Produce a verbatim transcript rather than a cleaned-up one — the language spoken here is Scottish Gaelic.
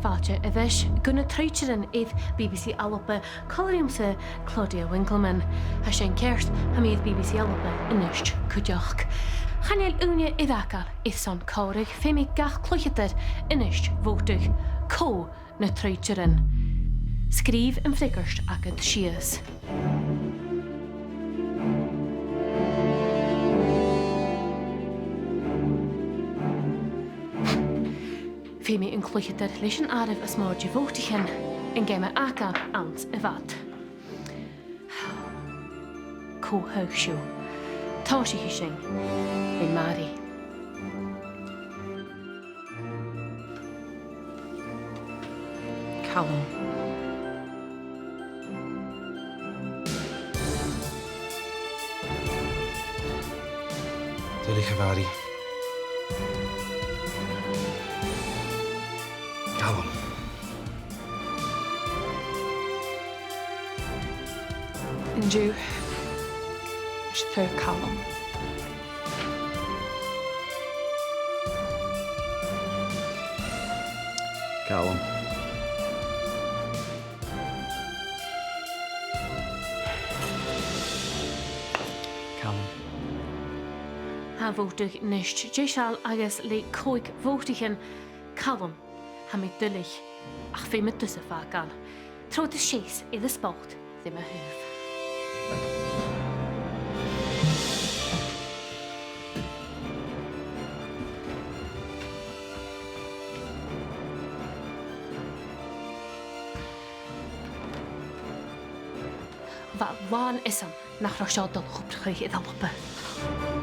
Fàilte a-rithist gu Na Troidearan air B B C Alba, còmhla riumsa, Claudia Winkleman. Tha sin ceart, tha mi air B B C Alba a-nis cuideachd. Chan eil ùine air fhàgail airson còmhradh, feumaidh gach cluicheadair a-nis bhòtadh. Cò na troidearan? Sgrìobh am freagairt agad sìos. Feumaidh an cluicheadair leis an àireamh as motha de bhòtaichean an geama fhàgail anns a' bhad. Cò thagh sibh? Tòisichidh sinn le Màiri. Calum. Duilich, a Mhàiri. Calum. An-diugh, 's tu Calum. Calum. Calum. Tha bhòtadh a-nis deiseil agus le còig bhòtaichean. Calum, tha mi duilich, ach feumaidh tusa fàgail. Trobhad is seas air an spot ri mo thaobh. Bha làn fhios agam nach robh seo a' dol a chopardachadh air Alba.